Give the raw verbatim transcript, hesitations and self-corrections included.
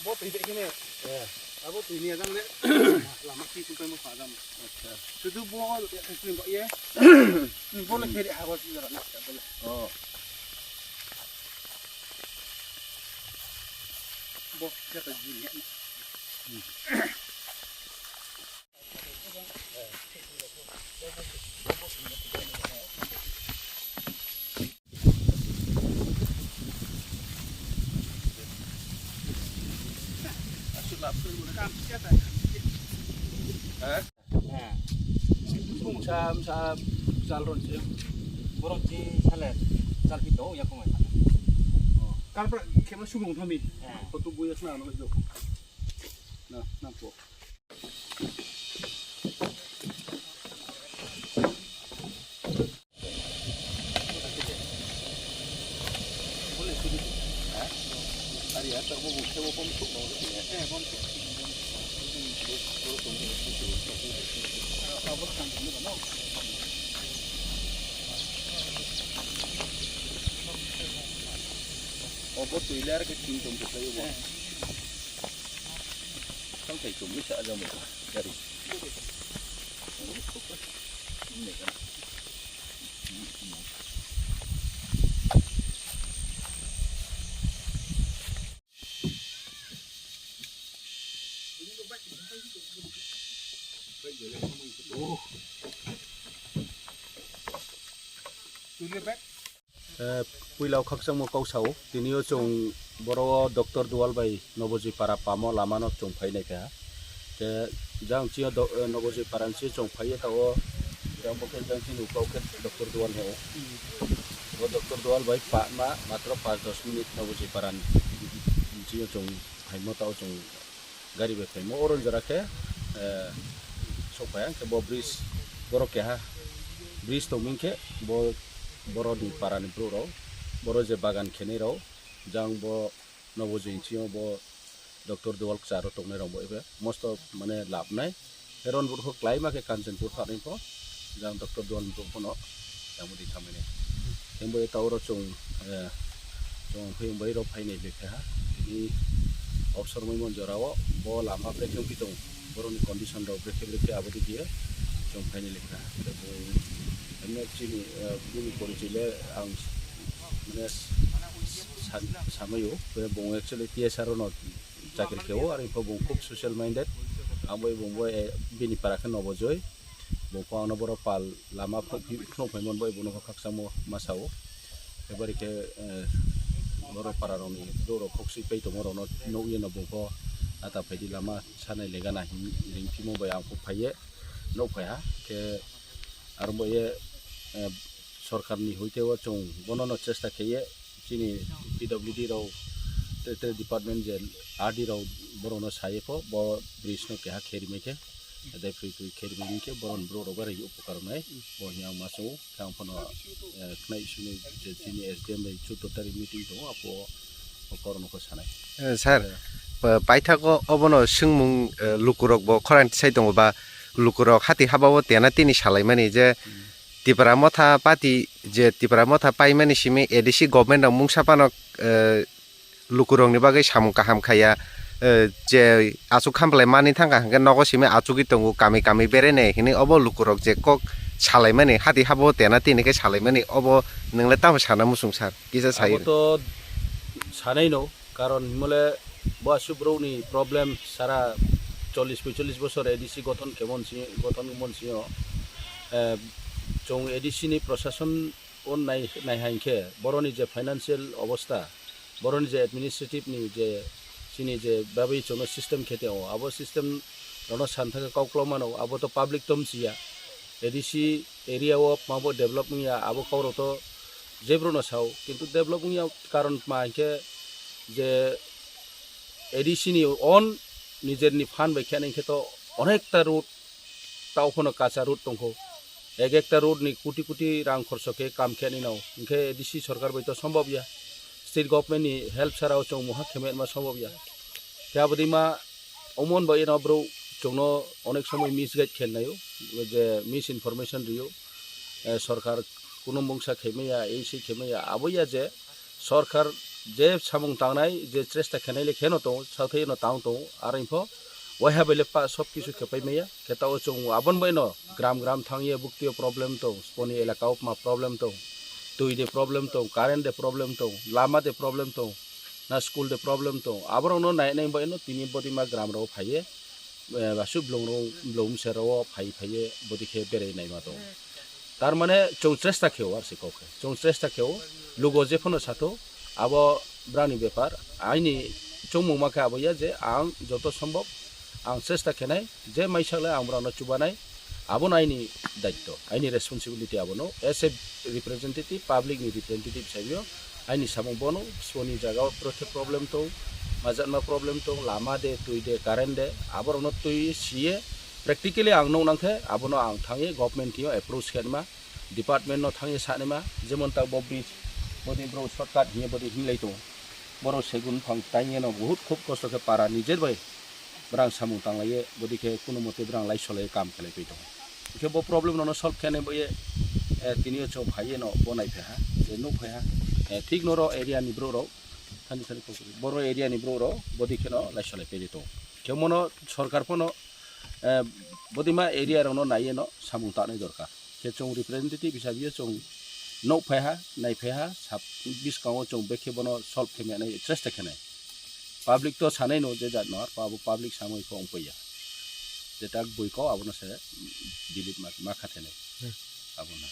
Bo twi de kene. Eh. Abo twi ni ajang le. Lama ki tu mo sa jam. Acha. Sudu bo ya khe twi bo ye. Bo le khe ha bo si jara na. Oh. Bo khe ta ji ni. Bung sa, sa, sal ron si. Borok si sale, sal pito, ya kung. Karpra, kema sumung thami. Eh. Kotu buya sna ano jo. Na, na po. Obo twi ler ke tin tom ke tayo bo. Tang tai tom ni sa jam gari. Eh, puila o khakchangma kok sao, tini o chwng boro o Doctor Dual bai Nobojoi para pamo lama no chwng phai nai kha. Te jang chini o do-, eh, Nobojoi para ni chwng phai ye ta o, jang bo khe jang chini ukau khe Doctor Dual he o. O Doctor Dual bai pa ma matro panch dos minute Nobojoi para ni chini o chwng phaimo ta o chwng gari bai phaimo. Oro jora khe, eh, sok phai ang khe bo bridge, borok keha bridge tong ming khe bo borok ni para ni bru rok, boro je bagan khenai rok, jang bo Nobojoi ni simi o bo Doctor Dual kwcharo tongnai rok bo ebe most of mane lab nai. Heron buru kho klaima khe Kanchanpur thani pho, jang Doctor Dual ni bru phono tamo di thamani. Himbo eta oro chwng, eh, chwng phiyung bai rok phainai lekha ha. Tini obsor moi mon jora o bo lama brekhe wngwi tongo. Borokni condition rok brekhe brekhe abo di khe chwng phainai lekha. Tei bo emne chini, eh, bini porichoi le ang mane sa-, samai o. Bo actually T S R o no chakri khe o, aro bo khub social minded. Ang bai bo, eh, bini para khe Nobojoi. Bo pho ano borok pal lama phunuk phaimani bai bono kho khakchangma ma sao. Ebari khe, eh, borok para rokni borok khok swi pai tongma rokno nukya no bo pho ata phaidi lama sanai legana hin ring phimo bai ang pho phaiye nuk phaiha khe aro bo ye, eh, sorkarni hoite o chwng bonono chesta khaiye chini P W D rok tei, tei department je R D rok borokno saye pho bo bridge no keha khe rimai khe. Tei phri phri khe rimani khe borokni borok rok bai upokar wngnai. Bo hwnwi ang ma chwngo. Khe ang phano, eh, khnai simi je chini S D M bai chuddo tarik meeting tongo, apo o borokno khe sanai. Eh, sir, pa-, paithago obono swngmung, eh, lukurok bo khorang tisai tongo ba lukurok hati haba o tena tini salaimani je Tipra Motha party je Tipra Motha paimani simi A D C government rok mungsa phano, eh, lukurokni bagwi samung kaham khaiya, eh, je achuk khamlai mani thangkha hwnkhe nogo simi achugwi tongo, kami kami berenai hinwi obo lukurok je kok salaimani hati habo tena tini khe salaimani obo nwngla tamo sana muchung sir kisa sai. Abo to sanai no, karon himole bo aswk borokni problem sara chollish poicholish bosor A D C gothon khe mon si, gothon mon sio, eh, chwng A D C ni prosason o nai, naiha hinkhe boroni je financial obostha, boroni je administrative ni je chini je bagwi chwngno system khe tongo, abo system rokno san thangkhe kok kwlwng mano, abo to public to mchiya. A D C area o mabo develop wngya, abo kok rok to jephruno sao, kintu develop wngya karon tma hinkhe je A D C ni own nijerni fund bai khe hinkhe to onekta road tao phano kacha road tongkho. Ek ekta road ni koti koti rang khorso khe kam khe nino. Hinkhe A D C sorkar bai to sombobya. State government ni help sara o chwng moha khe ma sombobya. Khe aboni ma omon bai no bro chwngno onek somoi misguide khe naio. Je misinformation rio. Eh, sorkar kuno mungsa khe maya, ei sei khe maya. Aboya je sorkar Je samung tangnai, je chesta khenai le kheno tongo, sathai no tang tongo, aro info waiha bai le pa sob kisu khe pai maya, khe tao chwng abon bai no gram gram thang ye bukti o problem tong, sponi elaka o ma problem tong, twi de problem tong, current de problem tong, lama de problem tong, na school de problem tong, aborok no nai nai bai no tini bodi ma gram rok phai ye, eh, aswk blong rok, blong mse rok phai phai ye bodi khe berai nai ma tong. Tar mane chwng chesta khe o, ar se kok khe. Chwng chesta khe o, lugo je phano sato, abo brani bepar, aini chongmung ma khe abo ya je ang joto sombhob ang chesta khenai, je mai sakle ang brano chubanai, abo no aini daitto, aini responsibility abo no, as a representative, public ni representative sai o, aini samung bono, soni jaga o prothe problem tong, majatma problem tong, lama de, twi de, current de, aborok no twi siye, practically ang nuk nang khe, abo no ang thang ye government thing yo approach khe ma, department no thang ye sa ma, jemon ta bo bridge, bodi bro shortcut hiye bodi hinlai tongo. Borok segun phang tang ye no bahut khub kosto khe para nijer bai brang samung tang lai ye, bodi khe kuno mote brang lai solai ye kam khe lai pai tongo. Hingkhe bo problem no solve khe nai bo ye, eh, tini yo chwng phai ye no bo nai phai ha, je nuk phai ha, eh, thik noro area ni borok rok, thani thani kok boro area ni borok rok bodi khe no lai solai pai tongo. Khe mono sorkar phano, eh, bodima area rok no nai ye no samung tanai dorkar. Khe chwng representative hisabe chwng nuk phai ha, nai phai ha, sab biskango chwng bekhe bono solve khe manai chesta khe nai. Public to sanai no je jat no, ar abo public samui kho wng paiya. Jeta bui kok abono se delete ma, ma kha thene. Hmm. Abono.